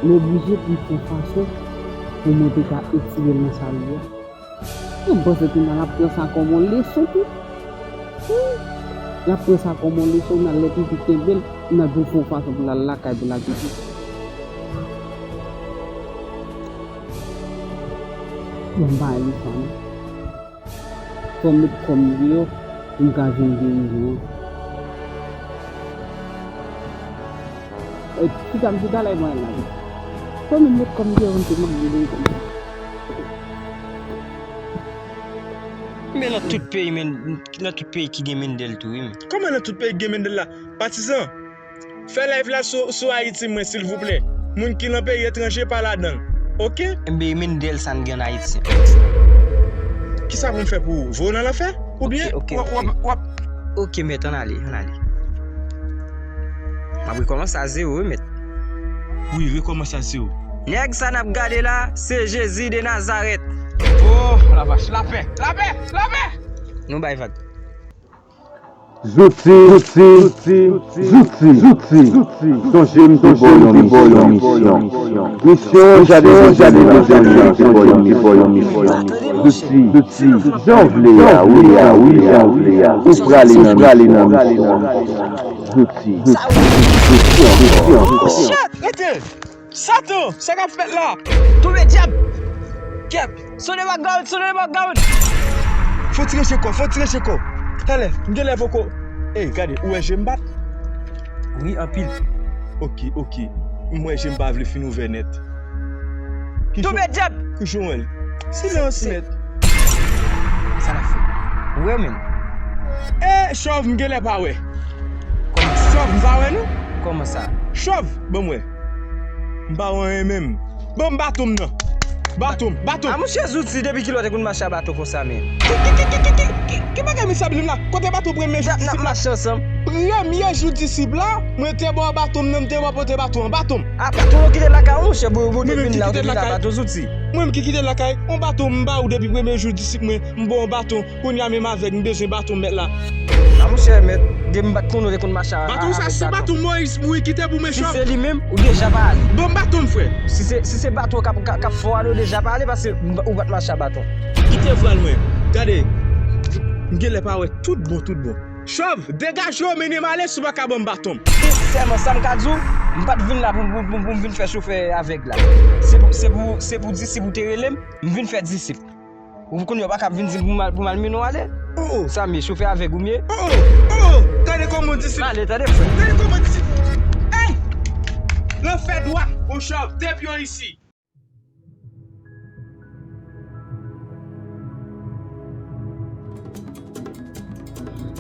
M oblije pou m fè yon fason pou mwen te ka etire l nan sa l ye a. Mwen panse kounye a l ap pran sa kòm yon leson tou. Wi. L ap pran sa kòm yon leson, nan lè pipi kenbe l, nan pou l fè yon fason pou l al lakay pou l al pipi. Bon, m pa renmen sa non. Fò m met kò m deyò pou m ka jwenn gerizon an. E, chita m chita la, e mwen la. Fò m met kò m deyò pou m te mande gerizon an. Men nan tout peyi, men, nan tout peyi ki gen Mendel tou, wi, men. Kòman nan tout peyi ki gen Mendel la? Patizan, fè live la sou, sou Ayiti mwen, silvouplè. Moun ki nan peyi etranje pa ladan l. Oke? Enben, Mendel sa n gen ann Ayiti. Kisa pou m fè pou ou? Voye w nan lanfè? Oubyen w ap, w ap, w ap. Oke, mèt, ann ale, ann ale. M ap rekòmanse a zewo, wi, mèt. Wi, rekòmanse a zewo. Nèg sa n ap gade la, se Jezi de Nazarèt. Oh, la vach, lapè, lapè, lapè! Nou bay vag. Zouti, zouti, zouti, zouti, zouti. Sonje m te ba w yon misyon. Misyon, jaden, jaden, jaden, te ba w yon misyon. Zouti, zouti, jan w vle a, wi, a, wi, jan w vle a. Ou prale nan misyon. Zouti, zouti, zouti ankò. Shit, rete! Satan, sa k ap fèt la? Tonbe dyab! Dyab! Sonde background, sonde background! Fò tire je kò, fò tire je kò. Talè, m genlè poko. Ey, gade, ou wè je m bat? Wi, anpil. Oke, oke. M wè je m pa vle fin ouvè nèt. Tonbe dyab! Kijan w wè l? Silans, mèt. Sa l ap fè? Ou wè menm? E, chòv, m genlè pa wè. Kòman sa? Chòv, m pa wè non. Kòman sa? Chòv, ban m wè. M pa wè anyen menm. Ban m baton m nan. Baton m, baton m. A monchè Zouti, depi kilè w te konn mache a baton konsa menm? Ki, ki, ki bagay misye ap di m la? Kote baton premye jou disip la? N ap mache ansanm. Premye jou disip la, mwen te ba w baton m nan, m te ba w pote baton an, baton m. A, baton w kite lakay ou, monchè, bon, bon, depi la, ou te vin la, baton Zouti. Mwen menm ki kite lakay, yon baton m ba ou depi premye jou disip mwen, m ba w yon baton. Kounye a menm avèg, m bezwen baton m mèt la. A monchè mèt, depi m pa t konnen w te konn mache a, baton sa, se baton Moyiz Bourik ki te pou mwen chòf. Si se li menm, ou deja pa ale. Ban m baton m, frè. Si se, si se baton k ap, k ap, k ap fè w ale, ou deja pa ale, paske m, ou pa t mache a baton. Kite vwal mwen. Gade, m genlè pa wè tout bon, tout bon. Chòv, degaje w, mennen m ale si w pa ka ban m baton m. Sèlman sa m ka di w, m pa t vin la pou, pou, pou, pou m vin fè chofè avèg la. Se pou, se pou, se pou disip ou te rele m, m vin fè disip. Ou konnen w pa kab vin di m pou m al, pou m al mennen w ale. Oh, oh. Sa m ye, chofè avèg ou m ye? Oh, oh, oh, oh. Tande kòman w disip. Ale, tande frè. Tande kòman w disip. Ey! Lanfè dwat, monchè, depi yon isi.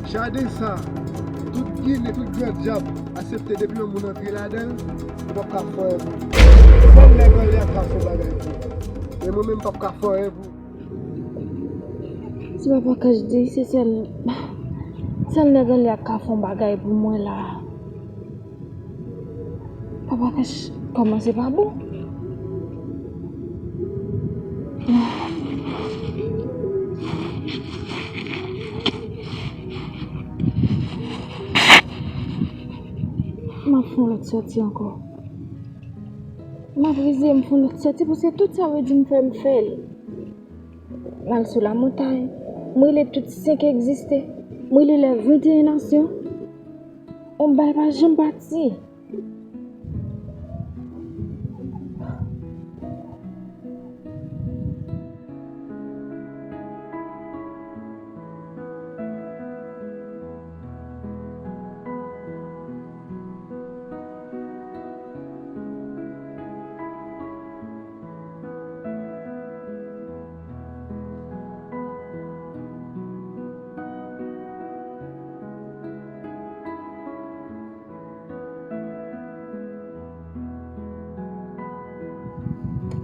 Jaden sa, tout ginen, tout gran dyab aksepte depi yon moun antre ladan l, ou p ap ka fè anyen pou li. Sèl nèg anlè a k ka fè yon bagay pou ou. Men mwen menm, m p ap ka fè anyen pou ou. Si papa Kach di, se sèl, sèl nèg anlè a k ka fè yon bagay pou mwen la. Papa Kach kòmanse pa bon. M ap fè yon lòt sòti ankò. M ap rize, m fè yon lòt sòti, paske tout sa w di m fè, m fè l. M al sou lamontay, m rele tout sen k egziste, m rele lè venteyen nasyon. On bagay pa janm pati.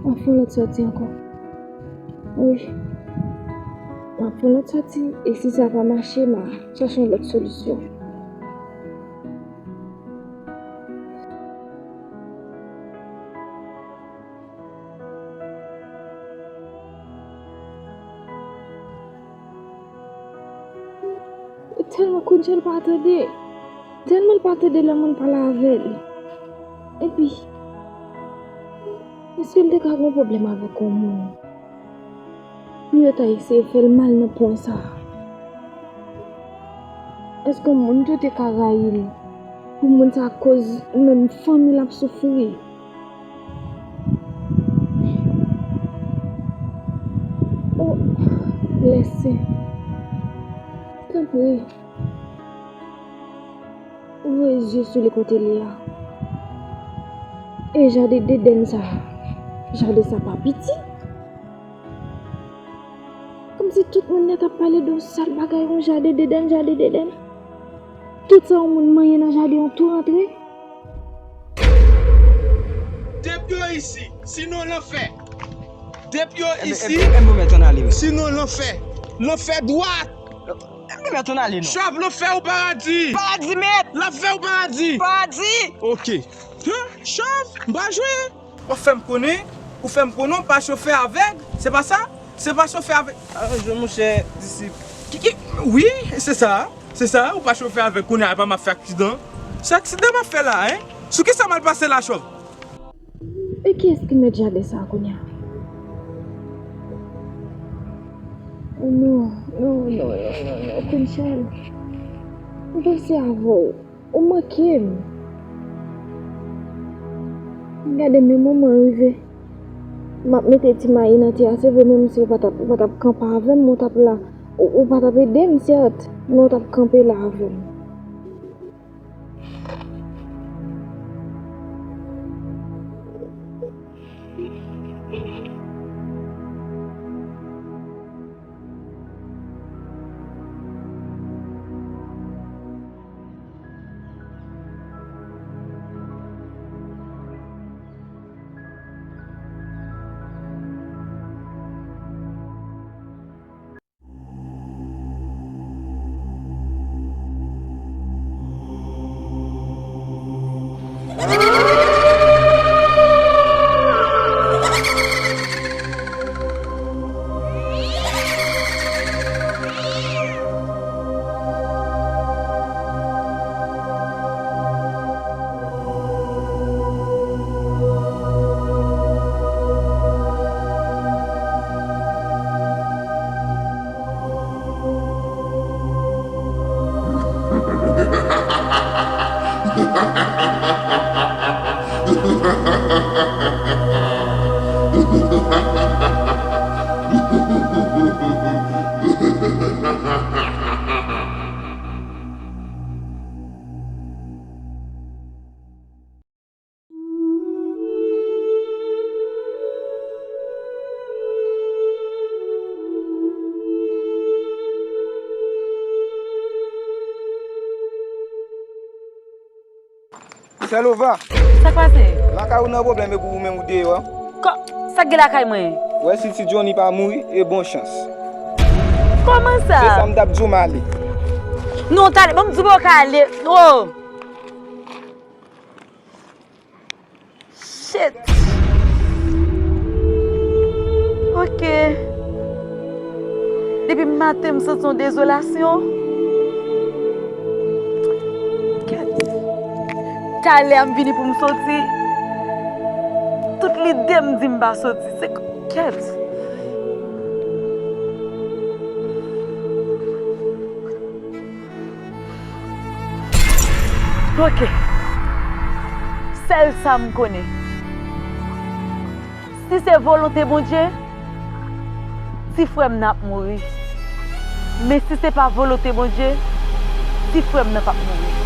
M ap fè yon lòt sòti ankò. Wi. M ap fè yon lòt sòti, e si sa pa mache, m a chèche yon lòt solisyon. E tèlman Kunchèl pa tande. Tèlman l pa tande lè moun pale avè l. Epi, èske l te ka gen pwoblèm avèk yon moun pou yo ta eseye fè l mal nan pwen sa a? Èske yon moun tou te ka rayi l pou moun sa a koz menm fanmi l ap soufri? O, lèse. Tanpri. Voye zye sou li kote li a. E jaden Edenn sa, jaden sa pa piti. Kòmsi tout moun nèt ap pale de yon sal bagay, yon jaden Edenn, jaden Edenn. Tout sa yon moun manyen nan jaden an tou rantre. Depi yo isi, sinon lanfè. Depi yo isi, sinon lanfè. Lanfè dwat. Mèt, ann ale non. Chòv, lanfè ou paradi? Paradi, mèt. Lanfè ou paradi? Paradi. Ok. Hum, Chòv, m pa jwe. W ap fè m konnen, ou fè m konnen w pa chofè avèg, se pa sa? Se pa chofè avèg. Aranje w, monchè, disip. Ki, ki, wi, se sa. Se sa, ou pa chofè avèg, kounye a, epa m ap fè aksidan. Se aksidan m ap fè la, en? Sou kisa m al pase la, Chòv? E kiyès ki mèt jaden sa a kounye a? O non, non, non, non, non, non, Kunchèl. M panse avè w. Ou manke m. Gade, men moman rive. M ap mete ti mayi nan tè a, se vre, menm si w pa t ap, ou pa t ap kanpe avè m, ou t ap la. Ou, ou pa t ap ede m, sèt, men ou t ap kanpe la avè m. Sèlova, sa k pase? Lakay ou nan pwoblèm epi ou menm ou deyò. Sa k gen lakay mwen? Wè si ti Johnny pa mouri e bon chans. Kòman sa? Se sa m t ap di w, m ale. Non, tande, ban m di w, ou ka ale. Oh! Shit! Ok. Depi maten, m santi yon dezolasyon. Kèt. Talè a m vini pou m soti. Tout lide m di m pa soti. Se kèt. Ok. Sèl sa m konnen. Si se volonte Bondye, ti frè m nan ap mouri. Men si se pa volonte Bondye, ti frè m nan p ap mouri.